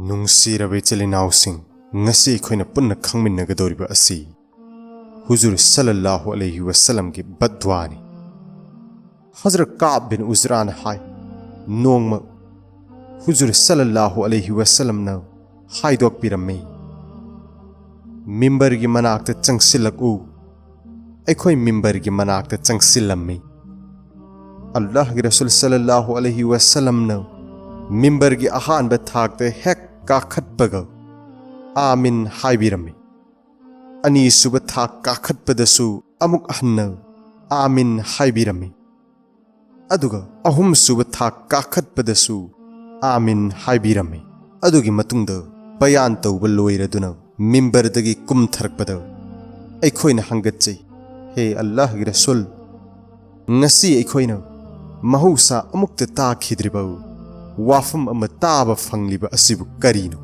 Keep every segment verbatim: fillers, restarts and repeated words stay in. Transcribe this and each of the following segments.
ꯅꯨꯡꯁꯤꯔꯕ ꯏꯆꯤꯜ ꯏꯅꯥꯎꯁꯤꯡ, ꯉꯁꯤ ꯑꯩꯈꯣꯏꯅ ꯄꯨꯟꯅ ꯈꯪꯃꯤꯟꯅꯒꯗꯧꯔꯤꯕ ꯑꯁꯤ ꯍꯨꯖꯨꯔ ꯁꯜꯂꯜꯂꯥꯍꯨ ꯑꯂꯩꯍꯤ ꯋꯥꯁꯜꯂꯝꯒꯤ ꯕꯗꯋꯥꯅꯤ꯫ ꯍꯖꯔꯠ ꯀꯥꯕ ꯕꯤꯟ ꯎꯖ꯭ꯔꯥꯅ ꯍꯥꯏ, ꯅꯣꯡꯃ ꯍꯨꯖꯨꯔ ꯁꯜꯂꯜꯂꯥꯍꯨ ꯑꯂꯩꯍꯤ ꯋꯥꯁꯜꯂꯝꯅ ꯍꯥꯏꯗꯣꯛꯄꯤꯔꯝꯃꯤ, "ꯃꯤꯝꯕꯔꯒꯤ ꯃꯅꯥꯛꯇ ꯆꯪꯁꯤꯜꯂꯛꯎ"꯫ ꯑꯩꯈꯣꯏ ꯃꯤꯝꯕꯔꯒꯤ ꯃꯅꯥꯛꯇ ꯆꯪꯁꯤꯜꯂꯝꯃꯤ꯫ ꯑꯜꯂꯥꯍꯒꯤ ꯔꯁꯨꯜ ꯁꯜꯂꯜꯂꯥꯍꯨ ꯑꯂꯩꯍꯤ ꯋꯥꯁꯜꯂꯝꯅ ꯃꯤꯝꯕꯔꯒꯤ ꯑꯍꯥꯟꯕ ꯊꯥꯛꯇ ꯍꯦꯛ ꯀꯥꯈꯠꯄꯒ "ꯑꯥꯃꯤꯟ" ꯍꯥꯏꯕꯤꯔꯝꯃꯤ꯫ ꯑꯅꯤꯁꯨꯕ ꯊꯥꯛ ꯀꯥꯈꯠꯄꯗꯁꯨ ꯑꯃꯨꯛ ꯍꯟꯅ "ꯑꯥꯃꯤꯟ" ꯍꯥꯏꯕꯤꯔꯝꯃꯤ꯫ ꯑꯗꯨꯒ ꯑꯍꯨꯝꯁꯨꯕ ꯊꯥꯛ ꯀꯥꯈꯠꯄꯗꯁꯨ "ꯑꯥꯃꯤꯟ" ꯍꯥꯏꯕꯤꯔꯝꯃꯤ꯫ ꯑꯗꯨꯒꯤ ꯃꯇꯨꯡꯗ ꯕꯌꯥꯟ ꯇꯧꯕ ꯂꯣꯏꯔꯗꯨꯅ ꯃꯤꯝꯕꯔꯗꯒꯤ ꯀꯨꯝꯊꯔꯛꯄꯗ ꯑꯩꯈꯣꯏꯅ ꯍꯪꯒꯠꯆꯩ, "ꯍꯦ ꯑꯜꯂꯥꯍꯒꯤ ꯔꯁꯨꯜ, ꯉꯁꯤ ꯑꯩꯈꯣꯏꯅ ꯃꯍꯧꯁꯥ ꯑꯃꯨꯛꯇ ꯇꯥꯈꯤꯗ꯭ꯔꯤꯕ ꯋꯥꯐꯝ ꯑꯃ ꯇꯥꯕ ꯐꯪꯂꯤꯕ ꯑꯁꯤꯕꯨ ꯀꯔꯤꯅꯣ?"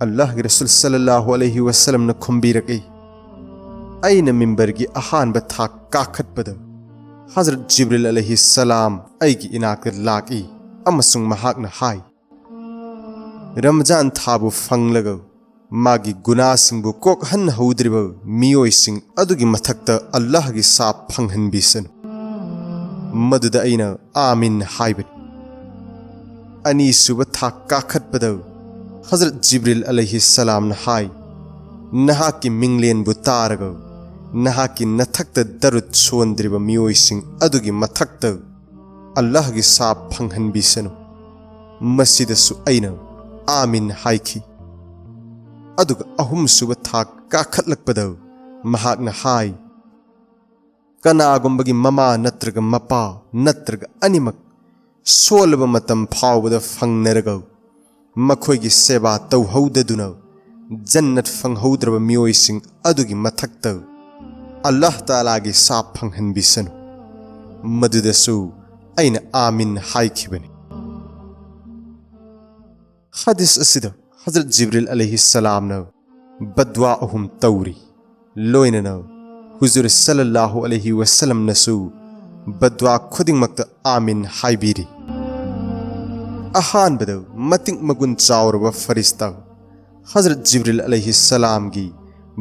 ꯑꯜꯂꯥꯍꯒꯤ ꯔꯁꯨꯜ ꯁꯜꯂꯜꯂꯥꯍꯨ ꯑꯂꯩꯍꯤ ꯋꯥꯁꯜꯂꯝꯅ ꯈꯨꯝꯕꯤꯔꯛꯏ, "ꯑꯩꯅ ꯃꯤꯝꯕꯔꯒꯤ ꯑꯍꯥꯟꯕ ꯊꯥꯛ ꯀꯥꯈꯠꯄꯗ ꯍꯖꯔꯠ ꯖꯤꯕ꯭ꯔꯤꯜ ꯑꯂꯩꯍꯤ ꯁꯂꯥꯝ ꯑꯩꯒꯤ ꯏꯅꯥꯛꯇ ꯂꯥꯛꯏ ꯑꯃꯁꯨꯡ ꯃꯍꯥꯛꯅ ꯍꯥꯏ, ꯔꯃꯖꯥꯟ ꯊꯥꯕꯨ ꯐꯪꯂꯒ ꯃꯥꯒꯤ ꯒꯨꯅꯥꯁꯤꯡꯕꯨ ꯀꯣꯛꯍꯟꯍꯧꯗ꯭ꯔꯤꯕ ꯃꯤꯑꯣꯏꯁꯤꯡ ꯑꯗꯨꯒꯤ ꯃꯊꯛꯇ ꯑꯜꯂꯥꯍꯒꯤ ꯁꯥꯞ ꯐꯪꯍꯟꯕꯤꯁꯅꯨ"꯫ ꯃꯗꯨꯗ ꯑꯩꯅ "ꯑꯥꯃꯤꯟ" ꯍꯥꯏꯕꯅꯤ꯫ ꯑꯅꯤꯁꯨꯕ ꯊꯥꯛ ꯀꯥꯈꯠꯄꯗ ꯍꯖꯔꯠ ꯖꯤꯕ꯭ꯔꯤꯜ ꯑꯂꯩꯍꯤ ꯁꯂꯥꯝꯅ ꯍꯥꯏ, "ꯅꯍꯥꯛꯀꯤ ꯃꯤꯡꯂꯦꯟꯕꯨ ꯇꯥꯔꯒ ꯅꯍꯥꯛꯀꯤ ꯅꯊꯛꯇ ꯗꯔꯨꯗ ꯁꯣꯟꯗ꯭ꯔꯤꯕ ꯃꯤꯑꯣꯏꯁꯤꯡ ꯑꯗꯨꯒꯤ ꯃꯊꯛꯇ ꯑꯜꯂꯥꯍꯒꯤ ꯁꯥꯞ ꯐꯪꯍꯟꯕꯤꯁꯅꯨ"꯫ ꯃꯁꯤꯗꯁꯨ ꯑꯩꯅ "ꯑꯥꯃꯤꯟ" ꯍꯥꯏꯈꯤ꯫ ꯑꯗꯨꯒ ꯑꯍꯨꯝꯁꯨꯕ ꯊꯥꯛ ꯀꯥꯈꯠꯂꯛꯄꯗ ꯃꯍꯥꯛꯅ ꯍꯥꯏ, "ꯀꯅꯥꯒꯨꯝꯕꯒꯤ ꯃꯃꯥ ꯅꯠꯇ꯭ꯔꯒ ꯃꯄꯥ ꯅꯠꯇ꯭ꯔꯒ ꯑꯅꯤꯃꯛ ꯁꯣꯜꯂꯕ ꯃꯇꯝ ꯐꯥꯎꯕꯗ ꯐꯪꯅꯔꯒ ꯃꯈꯣꯏꯒꯤ ꯁꯦꯕꯥ ꯇꯧꯍꯧꯗꯗꯨꯅ ꯖꯟꯅꯠ ꯐꯪꯍꯧꯗ꯭ꯔꯕ ꯃꯤꯑꯣꯏꯁꯤꯡ ꯑꯗꯨꯒꯤ ꯃꯊꯛꯇ ꯑꯜꯂꯥꯍ ꯇꯥꯂꯥꯒꯤ ꯁꯥꯞ ꯐꯪꯍꯟꯕꯤꯁꯅꯨ"꯫ ꯃꯗꯨꯗꯁꯨ ꯑꯩꯅ "ꯑꯥꯃꯤꯟ" ꯍꯥꯏꯈꯤꯕꯅꯤ꯫ ꯍꯗꯤꯁ ꯑꯁꯤꯗ ꯍꯖꯔꯠ ꯖꯤꯕ꯭ꯔꯤꯜ ꯑꯂꯩꯍꯤ ꯁꯂꯥꯝꯅ ꯕꯗꯋꯥ ꯑꯍꯨꯝ ꯇꯧꯔꯤ꯫ ꯂꯣꯏꯅꯅ ꯍꯨꯖꯨꯔ ꯁꯜꯂꯜꯂꯥꯍꯨ ꯑꯂꯩꯍꯤ ꯋꯥꯁꯜꯂꯝꯅꯁꯨ ꯕꯗꯋꯥ ꯈꯨꯗꯤꯡꯃꯛꯇ "ꯑꯥꯃꯤꯟ" ꯍꯥꯏꯕꯤꯔꯤ꯫ ꯑꯍꯥꯟꯕꯗ, ꯃꯇꯤꯛ ꯃꯒꯨꯟ ꯆꯥꯎꯔꯕ ꯐꯔꯤꯁꯇꯥ ꯍꯖꯔꯠ ꯖꯤꯕ꯭ꯔꯤꯜ ꯑꯂꯩꯍꯤ ꯁꯂꯥꯝꯒꯤ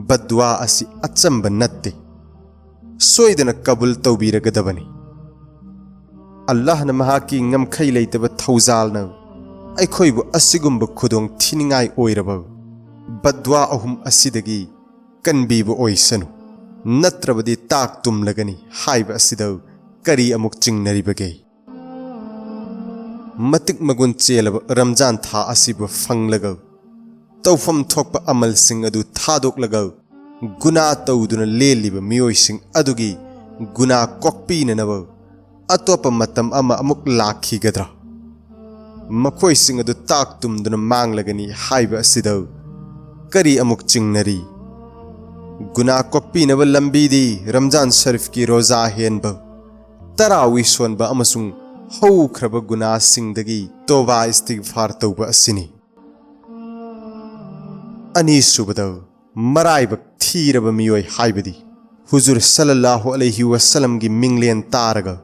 ꯕꯗꯋꯥ ꯑꯁꯤ ꯑꯆꯝꯕ ꯅꯠꯇꯦ꯫ ꯁꯣꯏꯗꯅ ꯀꯕꯨꯜ ꯇꯧꯕꯤꯔꯒꯗꯕꯅꯤ꯫ ꯑꯜꯂꯥꯍꯅ ꯃꯍꯥꯛꯀꯤ ꯉꯝꯈꯩ ꯂꯩꯇꯕ ꯊꯧꯖꯥꯜꯅ ꯑꯩꯈꯣꯏꯕꯨ ꯑꯁꯤꯒꯨꯝꯕ ꯈꯨꯗꯣꯡ ꯊꯤꯅꯤꯡꯉꯥꯏ ꯑꯣꯏꯔꯕ ꯕꯗꯋꯥ ꯑꯍꯨꯝ ꯑꯁꯤꯗꯒꯤ ꯀꯟꯕꯤꯕ ꯑꯣꯏꯁꯅꯨ, ꯅꯠꯇ꯭ꯔꯕꯗꯤ ꯇꯥꯛ ꯇꯨꯝꯂꯒꯅꯤ ꯍꯥꯏꯕ ꯑꯁꯤꯗ ꯀꯔꯤ ꯑꯃꯨꯛ ꯆꯤꯡꯅꯔꯤꯕꯒꯦ? ꯃꯇꯤꯛ ꯃꯒꯨꯟ ꯆꯦꯜꯂꯕ ꯔꯝꯖꯥꯟ ꯊꯥ ꯑꯁꯤꯕꯨ ꯐꯪꯂꯒ, ꯇꯧꯐꯝ ꯊꯣꯛꯄ ꯑꯃꯜꯁꯤꯡ ꯑꯗꯨ ꯊꯥꯗꯣꯛꯂꯒ, ꯒꯨꯅꯥ ꯇꯧꯗꯨꯅ ꯂꯦꯜꯂꯤꯕ ꯃꯤꯑꯣꯏꯁꯤꯡ ꯑꯗꯨꯒꯤ ꯒꯨꯅꯥ ꯀꯣꯛꯄꯤꯅꯅꯕ ꯑꯇꯣꯞꯄ ꯃꯇꯝ ꯑꯃ ꯑꯃꯨꯛ ꯂꯥꯛꯈꯤꯒꯗ꯭ꯔꯥ? ꯃꯈꯣꯏꯁꯤꯡ ꯑꯗꯨ ꯇꯥꯛ ꯇꯨꯝꯗꯨꯅ ꯃꯥꯡꯂꯒꯅꯤ ꯍꯥꯏꯕ ꯑꯁꯤꯗ ꯀꯔꯤ ꯑꯃꯨꯛ ꯆꯤꯡꯅꯔꯤ? ꯒꯨꯅꯥ ꯀꯣꯛꯄꯤꯅꯕ ꯂꯝꯕꯤꯗꯤ ꯔꯝꯖꯥꯟ ꯁꯔꯤꯐꯀꯤ ꯔꯣꯖꯥ ꯍꯦꯟꯕ, ꯇꯔꯥꯋꯤ ꯁꯣꯟꯕ ꯑꯃꯁꯨꯡ ꯍꯧꯈ꯭ꯔꯕ ꯒꯨꯅꯥꯁꯤꯡꯗꯒꯤ ꯇꯣꯕꯥ ꯏꯁꯇꯤꯒꯐꯥꯔ ꯇꯧꯕ ꯑꯁꯤꯅꯤ꯫ ꯑꯅꯤꯁꯨꯕꯗ, ꯃꯔꯥꯏꯕꯛ ꯊꯤꯔꯕ ꯃꯤꯑꯣꯏ ꯍꯥꯏꯕꯗꯤ ꯍꯨꯖꯨꯔ ꯁꯜꯂꯜꯂꯥꯍꯨ ꯑꯂꯩꯍꯤ ꯋꯁꯜꯂꯝꯒꯤ ꯃꯤꯡꯂꯦꯟ ꯇꯥꯔꯒ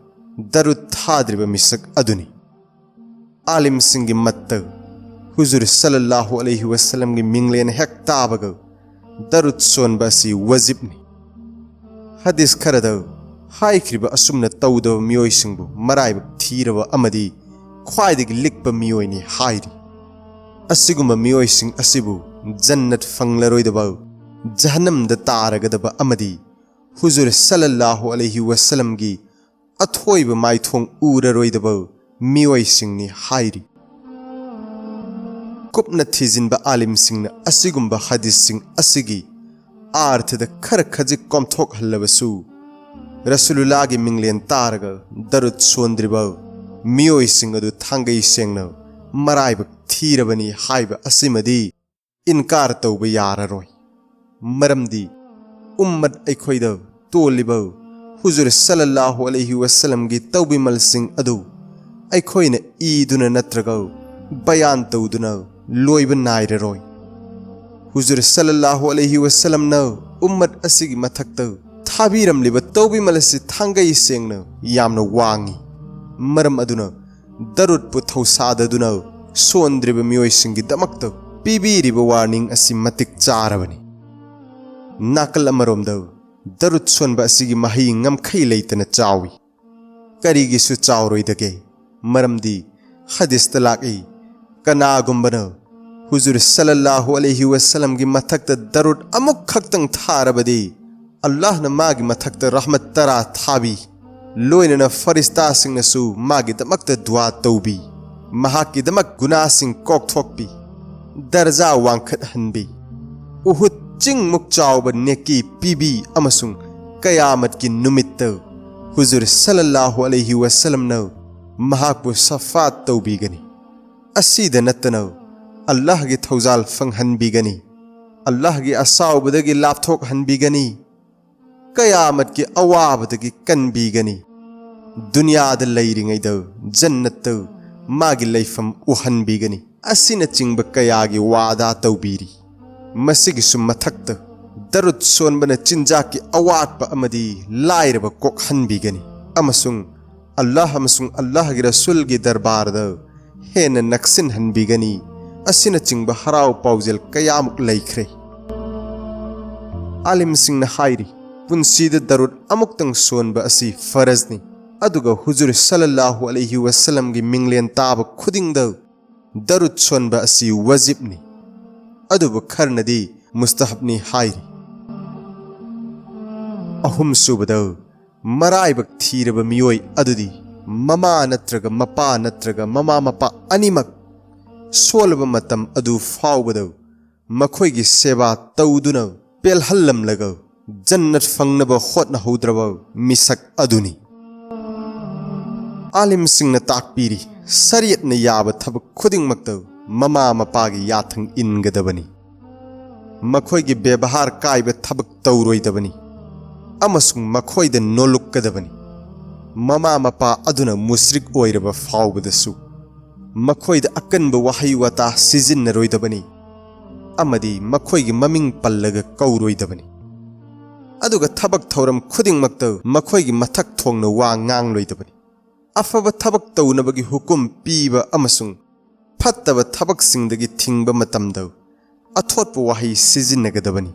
ꯗꯔꯨꯠ ꯊꯥꯗ꯭ꯔꯤꯕ ꯃꯤꯁꯛ ꯑꯗꯨꯅꯤ꯫ ꯑꯥꯂꯤꯝꯁꯤꯡꯒꯤ ꯃꯠꯇ ꯍꯨꯖꯨꯔ ꯁꯜꯂꯜꯂꯥꯍꯨ ꯑꯂꯩꯍꯤ ꯋꯁꯜꯂꯝꯒꯤ ꯃꯤꯡꯂꯦꯟ ꯍꯦꯛ ꯇꯥꯕꯒ ꯗꯔꯨꯠ ꯁꯣꯟꯕ ꯑꯁꯤ ꯋꯥꯖꯤꯕꯅꯤ꯫ ꯍꯗꯤꯁ ꯈꯔꯗ ꯍꯥꯏꯈ꯭ꯔꯤꯕ ꯑꯁꯨꯝꯅ ꯇꯧꯗꯕ ꯃꯤꯑꯣꯏꯁꯤꯡꯕꯨ ꯃꯔꯥꯏꯕꯛ ꯊꯤꯔꯕ ꯑꯃꯗꯤ ꯈ꯭ꯋꯥꯏꯗꯒꯤ ꯂꯤꯛꯄ ꯃꯤꯑꯣꯏꯅꯤ ꯍꯥꯏꯔꯤ꯫ ꯑꯁꯤꯒꯨꯝꯕ ꯃꯤꯑꯣꯏꯁꯤꯡ ꯑꯁꯤꯕꯨ ꯖꯟꯅꯠ ꯐꯪꯂꯔꯣꯏꯗꯕ, ꯖꯍꯟꯅꯝꯗ ꯇꯥꯔꯒꯗꯕ ꯑꯃꯗꯤ ꯍꯨꯖꯨꯔ ꯁꯜꯂꯜꯂꯥꯍꯨ ꯑꯂꯩꯍꯤ ꯋꯁꯜꯂꯝꯒꯤ ꯑꯊꯣꯏꯕ ꯃꯥꯏꯊꯣꯡ ꯎꯔꯔꯣꯏꯗꯕ ꯃꯤꯑꯣꯏꯁꯤꯡꯅꯤ ꯍꯥꯏꯔꯤ꯫ ꯀꯨꯞꯅ ꯊꯤꯖꯤꯟꯕ ꯑꯥꯂꯤꯝꯁꯤꯡꯅ ꯑꯁꯤꯒꯨꯝꯕ ꯍꯗꯤꯁꯁꯤꯡ ꯑꯁꯤꯒꯤ ꯑꯥꯔꯊꯗ ꯈꯔ ꯈꯖꯤꯛ ꯀꯣꯝꯊꯣꯛꯍꯜꯂꯕꯁꯨ, ꯔꯁꯨꯂꯨꯜꯂꯥꯒꯤ ꯃꯤꯡꯂꯦꯟ ꯇꯥꯔꯒ ꯗꯔꯨꯠ ꯁꯣꯟꯗ꯭ꯔꯤꯕ ꯃꯤꯑꯣꯏꯁꯤꯡ ꯑꯗꯨ ꯊꯥꯡꯒꯩ ꯁꯦꯡꯅ ꯃꯔꯥꯏꯕꯛ ꯊꯤꯔꯕꯅꯤ ꯍꯥꯏꯕ ꯑꯁꯤꯃꯗꯤ ꯏꯟꯀꯥꯔ ꯇꯧꯕ ꯌꯥꯔꯔꯣꯏ꯫ ꯃꯔꯝꯗꯤ ꯎꯝꯃꯠ ꯑꯩꯈꯣꯏꯗ ꯇꯣꯜꯂꯤꯕ ꯍꯨꯖꯨꯔ ꯁꯜꯂꯜꯂꯥꯍꯨ ꯑꯂꯩꯍꯤ ꯋꯁꯜꯂꯝꯒꯤ ꯇꯧꯕꯤꯃꯜꯁꯤꯡ ꯑꯗꯨ ꯑꯩꯈꯣꯏꯅ ꯏꯗꯨꯅ ꯅꯠꯇ꯭ꯔꯒ ꯕꯌꯥꯟ ꯇꯧꯗꯨꯅ ꯂꯣꯏꯕ ꯅꯥꯏꯔꯔꯣꯏ꯫ ꯍꯨꯖꯨꯔ ꯁꯜꯂꯜꯂꯥꯍꯨ ꯑꯂꯩꯍꯤ ꯋꯁꯜꯂꯝꯅ ꯎꯝꯃꯠ ꯑꯁꯤꯒꯤ ꯃꯊꯛꯇ ꯊꯥꯕꯤꯔꯝꯂꯤꯕ ꯇꯧꯕꯤꯃꯜ ꯑꯁꯤ ꯊꯥꯡꯒꯩ ꯁꯦꯡꯅ ꯌꯥꯝꯅ ꯋꯥꯡꯉꯤ꯫ ꯃꯔꯝ ꯑꯗꯨꯅ ꯗꯔꯨꯠꯄꯨ ꯊꯧꯁꯥꯗꯗꯨꯅ ꯁꯣꯟꯗ꯭ꯔꯤꯕ ꯃꯤꯑꯣꯏꯁꯤꯡꯒꯤꯗꯃꯛꯇ ꯄꯤꯕꯤꯔꯤꯕ ꯋꯥꯔꯅꯤꯡ ꯑꯁꯤ ꯃꯇꯤꯛ ꯆꯥꯔꯕꯅꯤ꯫ ꯅꯥꯀꯜ ꯑꯃꯔꯣꯝꯗ ꯗꯔꯨꯠ ꯁꯣꯟꯕ ꯑꯁꯤꯒꯤ ꯃꯍꯩ ꯉꯝꯈꯩ ꯂꯩꯇꯅ ꯆꯥꯎꯏ꯫ ꯀꯔꯤꯒꯤꯁꯨ ꯆꯥꯎꯔꯣꯏꯗꯒꯦ? ꯃꯔꯝꯗꯤ ꯍꯗꯤꯁꯇ ꯂꯥꯛꯏ, ꯀꯅꯥꯒꯨꯝꯕꯅ ꯍꯨꯖꯨꯔ ꯁꯜꯂꯜꯂꯥꯍꯨ ꯑꯂꯩꯍꯤ ꯋꯁꯜꯂꯝꯒꯤ ꯃꯊꯛꯇ ꯗꯔꯨꯠ ꯑꯃꯨꯛ ꯈꯛꯇꯪ ꯊꯥꯔꯕꯗꯤ, ꯑꯜꯂꯥꯍꯅ ꯃꯥꯒꯤ ꯃꯊꯛꯇ ꯔꯍꯃꯠ ꯇꯔꯥ ꯊꯥꯕꯤ, ꯂꯣꯏꯅꯅ ꯐꯔꯤꯁꯇꯥꯁꯤꯡꯅꯁꯨ ꯃꯥꯒꯤꯗꯃꯛꯇ ꯗꯨꯋꯥ ꯇꯧꯕꯤ, ꯃꯍꯥꯛꯀꯤꯗꯃꯛ ꯒꯨꯅꯥꯁꯤꯡ ꯀꯣꯛꯊꯣꯛꯄꯤ, ꯗꯔꯖꯥ ꯋꯥꯡꯈꯠꯍꯟꯕꯤ, ꯎꯍꯨꯗ ꯆꯤꯡꯃꯨꯛ ꯆꯥꯎꯕ ꯅꯦꯀꯤ ꯄꯤꯕꯤ ꯑꯃꯁꯨꯡ ꯀꯌꯥꯃꯠꯀꯤ ꯅꯨꯃꯤꯠꯇ ꯍꯨꯖꯨꯔ ꯁꯜꯂꯜꯂꯥꯍꯨ ꯑꯂꯩꯍꯤ ꯋꯁꯜꯂꯝꯅ ꯃꯍꯥꯛꯄꯨ ꯁꯐꯥꯠ ꯇꯧꯕꯤꯒꯅꯤ꯫ ꯑꯁꯤꯗ ꯅꯠꯇꯅ ꯑꯜꯂꯥꯍꯒꯤ ꯊꯧꯖꯥꯜ ꯐꯪꯍꯟꯕꯤꯒꯅꯤ, ꯑꯜꯂꯥꯍꯒꯤ ꯑꯁꯥꯎꯕꯗꯒꯤ ꯂꯥꯞꯊꯣꯛꯍꯟꯕꯤꯒꯅꯤ, ꯀꯌꯥꯃꯠꯀꯤ ꯑꯋꯥꯕꯗꯒꯤ ꯀꯟꯕꯤꯒꯅꯤ, ꯗꯨꯅꯤꯌꯥꯗ ꯂꯩꯔꯤꯉꯩꯗ ꯖꯟꯅꯠꯇ ꯃꯥꯒꯤ ꯂꯩꯐꯝ ꯎꯍꯟꯕꯤꯒꯅꯤ꯫ ꯑꯁꯤꯅꯆꯤꯡꯕ ꯀꯌꯥꯒꯤ ꯋꯥꯗꯥ ꯇꯧꯕꯤꯔꯤ꯫ ꯃꯁꯤꯒꯤꯁꯨ ꯃꯊꯛꯇ, ꯗꯔꯨꯠ ꯁꯣꯟꯕꯅ ꯆꯤꯟꯖꯥꯛꯀꯤ ꯑꯋꯥꯠꯄ ꯑꯃꯗꯤ ꯂꯥꯏꯔꯕ ꯀꯣꯛꯍꯟꯕꯤꯒꯅꯤ ꯑꯃꯁꯨꯡ ꯑꯜꯂꯥꯍ ꯑꯃꯁꯨꯡ ꯑꯜꯂꯥꯍꯒꯤ ꯔꯁꯨꯜꯒꯤ ꯗꯔꯕꯥꯔꯗ ꯍꯦꯟꯅ ꯅꯛꯁꯤꯟꯍꯟꯕꯤꯒꯅꯤ ꯑꯁꯤꯅꯆꯤꯡꯕ ꯍꯔꯥꯎ ꯄꯥꯎꯖꯦꯜ ꯀꯌꯥꯃꯨꯛ ꯂꯩꯈ꯭ꯔꯦ꯫ ꯑꯥꯂꯤꯝꯁꯤꯡꯅ ꯍꯥꯏꯔꯤ, ꯄꯨꯟꯁꯤꯗ ꯗꯔꯨꯠ ꯑꯃꯨꯛꯇꯪ ꯁꯣꯟꯕ ꯑꯁꯤ ꯐꯔꯖꯅꯤ, ꯑꯗꯨꯒ ꯍꯨꯖꯨꯔ ꯁꯜꯂꯜꯂꯥꯍꯨ ꯑꯂꯩꯍꯤ ꯋꯁꯜꯂꯝꯒꯤ ꯃꯤꯡꯂꯦꯟ ꯇꯥꯕ ꯈꯨꯗꯤꯡꯗ ꯗꯔꯨꯠ ꯁꯣꯟꯕ ꯑꯁꯤ ꯋꯥꯖꯤꯕꯅꯤ, ꯑꯗꯨꯕꯨ ꯈꯔꯅꯗꯤ ꯃꯨꯁꯇꯍꯕꯅꯤ ꯍꯥꯏꯔꯤ꯫ ꯑꯍꯨꯝꯁꯨꯕꯗ, ꯃꯔꯥꯏꯕꯛ ꯊꯤꯔꯕ ꯃꯤꯑꯣꯏ ꯑꯗꯨꯗꯤ ꯃꯃꯥ ꯅꯠꯇ꯭ꯔꯒ ꯃꯄꯥ ꯅꯠꯇ꯭ꯔꯒ ꯃꯃꯥ ꯃꯄꯥ ꯑꯅꯤꯃꯛ ꯁꯣꯜꯂꯕ ꯃꯇꯝ ꯑꯗꯨ ꯐꯥꯎꯕꯗ ꯃꯈꯣꯏꯒꯤ ꯁꯦꯕꯥ ꯇꯧꯗꯨꯅ ꯄꯦꯜꯍꯜꯂꯝꯂꯒ ꯖꯟꯅꯠ ꯐꯪꯅꯕ ꯍꯣꯠꯅꯍꯧꯗ꯭ꯔꯕ ꯃꯤꯁꯛ ꯑꯗꯨꯅꯤ꯫ ꯑꯥꯂꯤꯝꯁꯤꯡꯅ ꯇꯥꯛꯄꯤꯔꯤ, ꯁꯔꯤꯌꯠꯅ ꯌꯥꯕ ꯊꯕꯛ ꯈꯨꯗꯤꯡꯃꯛꯇ ꯃꯃꯥ ꯃꯄꯥꯒꯤ ꯌꯥꯊꯪ ꯏꯟꯒꯗꯕꯅꯤ꯫ ꯃꯈꯣꯏꯒꯤ ꯕꯦꯕꯍꯥꯔ ꯀꯥꯏꯕ ꯊꯕꯛ ꯇꯧꯔꯣꯏꯗꯕꯅꯤ ꯑꯃꯁꯨꯡ ꯃꯈꯣꯏꯗ ꯅꯣꯂꯨꯛꯀꯗꯕꯅꯤ꯫ ꯃꯃꯥ ꯃꯄꯥ ꯑꯗꯨꯅ ꯃꯨꯁ꯭ꯔꯤꯛ ꯑꯣꯏꯔꯕ ꯐꯥꯎꯕꯗꯁꯨ ꯃꯈꯣꯏꯗ ꯑꯀꯟꯕ ꯋꯥꯍꯩ ꯋꯥꯇꯥ ꯁꯤꯖꯤꯟꯅꯔꯣꯏꯗꯕꯅꯤ ꯑꯃꯗꯤ ꯃꯈꯣꯏꯒꯤ ꯃꯃꯤꯡ ꯄꯜꯂꯒ ꯀꯧꯔꯣꯏꯗꯕꯅꯤ꯫ ꯑꯗꯨꯒ ꯊꯕꯛ ꯊꯧꯔꯝ ꯈꯨꯗꯤꯡꯃꯛꯇ ꯃꯈꯣꯏꯒꯤ ꯃꯊꯛ ꯊꯣꯡꯅ ꯋꯥ ꯉꯥꯡꯂꯣꯏꯗꯕꯅꯤ꯫ ꯑꯐꯕ ꯊꯕꯛ ꯇꯧꯅꯕꯒꯤ ꯍꯨꯀꯨꯝ ꯄꯤꯕ ꯑꯃꯁꯨꯡ ꯐꯠꯇꯕ ꯊꯕꯛꯁꯤꯡꯗꯒꯤ ꯊꯤꯡꯕ ꯃꯇꯝꯗ ꯑꯊꯣꯠꯄ ꯋꯥꯍꯩ ꯁꯤꯖꯤꯟꯅꯒꯗꯕꯅꯤ꯫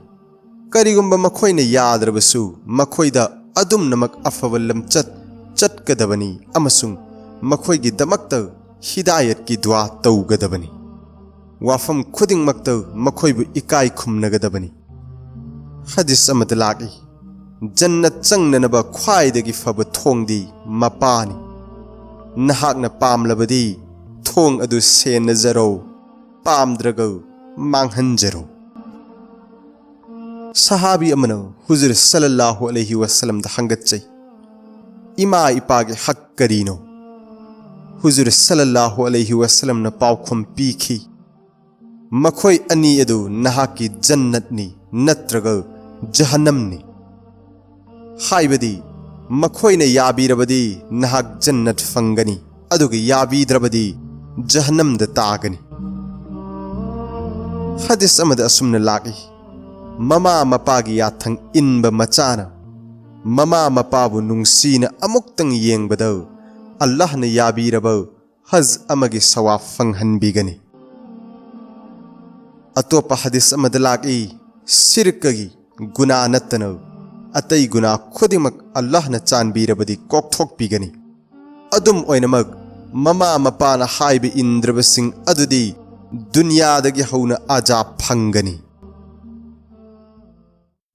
ꯀꯔꯤꯒꯨꯝꯕ ꯃꯈꯣꯏꯅ ꯌꯥꯗ꯭ꯔꯕꯁꯨ, ꯃꯈꯣꯏꯗ ꯑꯗꯨꯝꯅꯃꯛ ꯑꯐꯕ ꯂꯝꯆꯠ ꯆꯠꯀꯗꯕꯅꯤ ꯑꯃꯁꯨꯡ ꯃꯈꯣꯏꯒꯤꯗꯃꯛꯇ ꯍꯤꯗꯥꯌꯠꯀꯤ ꯗꯨꯋꯥ ꯇꯧꯒꯗꯕꯅꯤ꯫ ꯋꯥꯐꯝ ꯈꯨꯗꯤꯡꯃꯛꯇ ꯃꯈꯣꯏꯕꯨ ꯏꯀꯥꯏ ꯈꯨꯝꯅꯒꯗꯕꯅꯤ꯫ ꯍꯗꯤꯁ ꯑꯃꯗ ꯂꯥꯛꯏ, "ꯖꯟꯅꯠ ꯆꯪꯅꯅꯕ ꯈ꯭ꯋꯥꯏꯗꯒꯤ ꯐꯕ ꯊꯣꯡꯗꯤ ꯃꯄꯥꯅꯤ꯫ ꯅꯍꯥꯛꯅ ꯄꯥꯝꯂꯕꯗꯤ ꯊꯣꯡ ꯑꯗꯨ ꯁꯦꯟꯅꯖꯔꯣ, ꯄꯥꯝꯗ꯭ꯔꯒ ꯃꯥꯡꯍꯟꯖꯔꯣ"꯫ ꯁꯍꯥꯕꯤ ꯑꯃꯅ ꯍꯨꯖꯨꯔ ꯁꯜꯂꯜꯂꯥꯍꯨ ꯑꯂꯩꯍꯤ ꯋꯁꯜꯂꯝꯗ ꯍꯪꯒꯠꯆꯩ, "ꯏꯃꯥ ꯏꯄꯥꯒꯤ ꯍꯛ ꯀꯔꯤꯅꯣ?" ꯍꯨꯖꯨꯔ ꯁꯜꯂꯜꯂꯥꯍꯨ ꯑꯂꯩꯍꯤ ꯋꯁꯜꯂꯝꯅ ꯄꯥꯎꯈꯨꯝ ꯄꯤꯈꯤ, "ꯃꯈꯣꯏ ꯑꯅꯤ ꯑꯗꯨ ꯅꯍꯥꯛꯀꯤ ꯖꯟꯅꯠꯅꯤ ꯅꯠꯇ꯭ꯔꯒ ꯖꯍꯟꯅꯝꯅꯤ"꯫ ꯍꯥꯏꯕꯗꯤ, ꯃꯈꯣꯏꯅ ꯌꯥꯕꯤꯔꯕꯗꯤ ꯅꯍꯥꯛ ꯖꯟꯅꯠ ꯐꯪꯒꯅꯤ, ꯑꯗꯨꯒ ꯌꯥꯕꯤꯗ꯭ꯔꯕꯗꯤ ꯖꯍꯟꯅꯝꯗ ꯇꯥꯒꯅꯤ꯫ ꯍꯗꯤꯁ ꯑꯃꯗ ꯑꯁꯨꯝꯅ ꯂꯥꯛꯏ, "ꯃꯃꯥ ꯃꯄꯥꯒꯤ ꯌꯥꯊꯪ ꯏꯟꯕ ꯃꯆꯥꯅ ꯃꯃꯥ ꯃꯄꯥꯕꯨ ꯅꯨꯡꯁꯤꯅ ꯑꯃꯨꯛꯇꯪ ꯌꯦꯡꯕꯗ ꯑꯜꯂꯥꯍꯅ ꯌꯥꯕꯤꯔꯕ ꯍꯖ ꯑꯃꯒꯤ ꯁꯋꯥꯕ ꯐꯪꯍꯟꯕꯤꯒꯅꯤ"꯫ ꯑꯇꯣꯞꯄ ꯍꯗꯤꯁ ꯑꯃꯗ ꯂꯥꯛꯏ, "ꯁꯤꯔꯀꯒꯤ ꯒꯨꯅꯥ ꯅꯠꯇꯅ ꯑꯇꯩ ꯒꯨꯅꯥ ꯈꯨꯗꯤꯡꯃꯛ ꯑꯜꯂꯥꯍꯅ ꯆꯥꯟꯕꯤꯔꯕꯗꯤ ꯀꯣꯛꯊꯣꯛꯄꯤꯒꯅꯤ꯫ ꯑꯗꯨꯝ ꯑꯣꯏꯅꯃꯛ, ꯃꯃꯥ ꯃꯄꯥꯅ ꯍꯥꯏꯕ ꯏꯟꯗ꯭ꯔꯕꯁꯤꯡ ꯑꯗꯨꯗꯤ ꯗꯨꯅꯤꯌꯥꯗꯒꯤ ꯍꯧꯅ ꯑꯖꯥꯕ ꯐꯪꯒꯅꯤ"꯫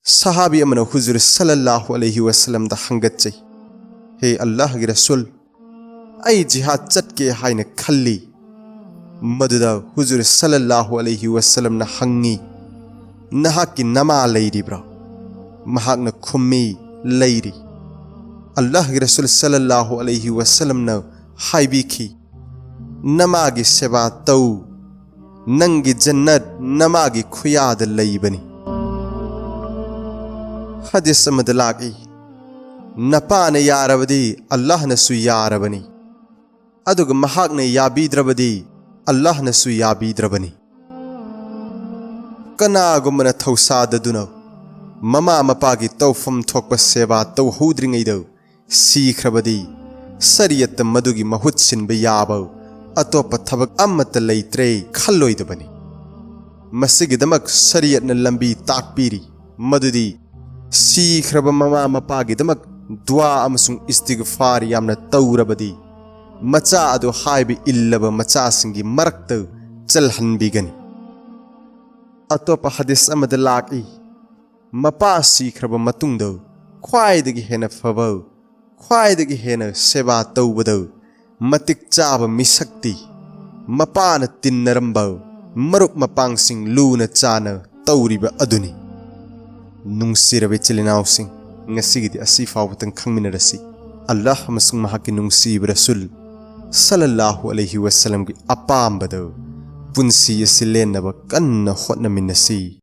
ꯁꯍꯥꯕꯤ ꯑꯃꯅ ꯍꯨꯖꯨꯔ ꯁꯜꯂꯜꯂꯥꯍꯨ ꯑꯂꯩꯍꯤ ꯋꯁꯜꯂꯝꯗ ꯍꯪꯒꯠꯆꯩ, "ꯍꯦ ꯑꯜꯂꯥꯍꯒꯤ ꯔꯁꯨꯜ, ꯑꯩ ꯖꯤꯍꯥꯗ ꯆꯠꯀꯦ ꯍꯥꯏꯅ ꯈꯜꯂꯤ"꯫ ꯃꯗꯨꯗ ꯍꯨꯖꯨꯔ ꯁꯜꯂꯜꯂꯥꯍꯨ ꯑꯂꯩꯍꯤ ꯋꯁꯜꯂꯝꯅ ꯍꯪꯉꯤ, "ꯅꯍꯥꯛꯀꯤ ꯅꯃꯥ ꯂꯩꯔꯤꯕ꯭ꯔꯥ?" ꯃꯍꯥꯛꯅ ꯈꯨꯝꯃꯤ, "ꯂꯩꯔꯤ"꯫ ꯑꯜꯂꯥꯍꯒꯤ ꯔꯁꯨꯜ ꯁꯜꯂꯜꯂꯥꯍꯨ ꯑꯂꯩꯍꯤ ꯋꯁꯜꯂꯝꯅ ꯍꯥꯏꯕꯤꯈꯤ, "ꯅꯃꯥꯒꯤ ꯁꯦꯕꯥ ꯇꯧ, ꯅꯪꯒꯤ ꯖꯟꯅꯠ ꯅꯃꯥꯒꯤ ꯈꯨꯌꯥꯗ ꯂꯩꯕꯅꯤ"꯫ ꯍꯗꯤꯁ ꯑꯃꯗ ꯂꯥꯛꯏ, "ꯅꯄꯥꯅ ꯌꯥꯔꯕꯗꯤ ꯑꯜꯂꯥꯍꯅꯁꯨ ꯌꯥꯔꯕꯅꯤ, ꯑꯗꯨꯒ ꯃꯍꯥꯛꯅ ꯌꯥꯕꯤꯗ꯭ꯔꯕꯗꯤ ꯑꯜꯂꯥꯍꯅꯁꯨ ꯌꯥꯕꯤꯗ꯭ꯔꯕꯅꯤ"꯫ ꯀꯅꯥꯒꯨꯝꯕꯅ ꯊꯧꯁꯥꯗꯗꯨꯅ ꯃꯃꯥ ꯃꯄꯥꯒꯤ ꯇꯧꯐꯝ ꯊꯣꯛꯄ ꯁꯦꯕꯥ ꯇꯧꯍꯧꯗ꯭ꯔꯤꯉꯩꯗ ꯁꯤꯈ꯭ꯔꯕꯗꯤ, ꯁꯔꯤꯌꯠꯇ ꯃꯗꯨꯒꯤ ꯃꯍꯨꯠ ꯁꯤꯟꯕ ꯌꯥꯕ ꯑꯇꯣꯞꯄ ꯊꯕꯛ ꯑꯃꯠꯇ ꯂꯩꯇ꯭ꯔꯦ ꯈꯜꯂꯣꯏꯗꯕꯅꯤ꯫ ꯃꯁꯤꯒꯤꯗꯃꯛ ꯁꯔꯤꯌꯠꯅ ꯂꯝꯕꯤ ꯇꯥꯛꯄꯤꯔꯤ, ꯃꯗꯨꯗꯤ ꯁꯤꯈ꯭ꯔꯕ ꯃꯃꯥ ꯃꯄꯥꯒꯤꯗꯃꯛ ꯗꯨꯋꯥ ꯑꯃꯁꯨꯡ ꯏꯁꯇꯤꯒꯐꯥꯔ ꯌꯥꯝꯅ ꯇꯧꯔꯕꯗꯤ, ꯃꯆꯥ ꯑꯗꯨ ꯍꯥꯏꯕ ꯏꯜꯂꯕ ꯃꯆꯥꯁꯤꯡꯒꯤ ꯃꯔꯛꯇ ꯆꯜꯍꯟꯕꯤꯒꯅꯤ꯫ ꯑꯇꯣꯞꯄ ꯍꯗꯤꯁ ꯑꯃꯗ ꯂꯥꯛꯏ, ꯃꯄꯥ ꯁꯤꯈ꯭ꯔꯕ ꯃꯇꯨꯡꯗ ꯈ꯭ꯋꯥꯏꯗꯒꯤ ꯍꯦꯟꯅ ꯐꯕ, ꯈ꯭ꯋꯥꯏꯗꯒꯤ ꯍꯦꯟꯅ ꯁꯦꯕꯥ ꯇꯧꯕꯗ ꯃꯇꯤꯛ ꯆꯥꯕ ꯃꯤꯁꯛꯇꯤ ꯃꯄꯥꯅ ꯇꯤꯟꯅꯔꯝꯕ ꯃꯔꯨꯞ ꯃꯄꯥꯡꯁꯤꯡ ꯂꯨꯅ ꯆꯥꯅ ꯇꯧꯔꯤꯕ ꯑꯗꯨꯅꯤ꯫ ꯅꯨꯡꯁꯤꯔꯕ ꯏꯆꯤꯜ ꯏꯅꯥꯎꯁꯤꯡ, ꯉꯁꯤꯒꯤꯗꯤ ꯑꯁꯤ ꯐꯥꯎꯕꯇꯪ ꯈꯪꯃꯤꯟꯅꯔꯁꯤ꯫ ꯑꯜꯂꯥꯍ ꯑꯃꯁꯨꯡ ꯃꯍꯥꯛꯀꯤ ꯅꯨꯡꯁꯤꯕ ꯔꯁꯨꯜ ꯁꯜꯂꯜꯂꯥꯍꯨ ꯑꯂꯩꯍꯤ ꯋꯁꯜꯂꯝꯒꯤ ꯑꯄꯥꯝꯕꯗ ꯄꯨꯟꯁꯤ ꯑꯁꯤ ꯂꯦꯟꯅꯕ ꯀꯟꯅ ꯍꯣꯠꯅꯃꯤꯟꯅꯁꯤ꯫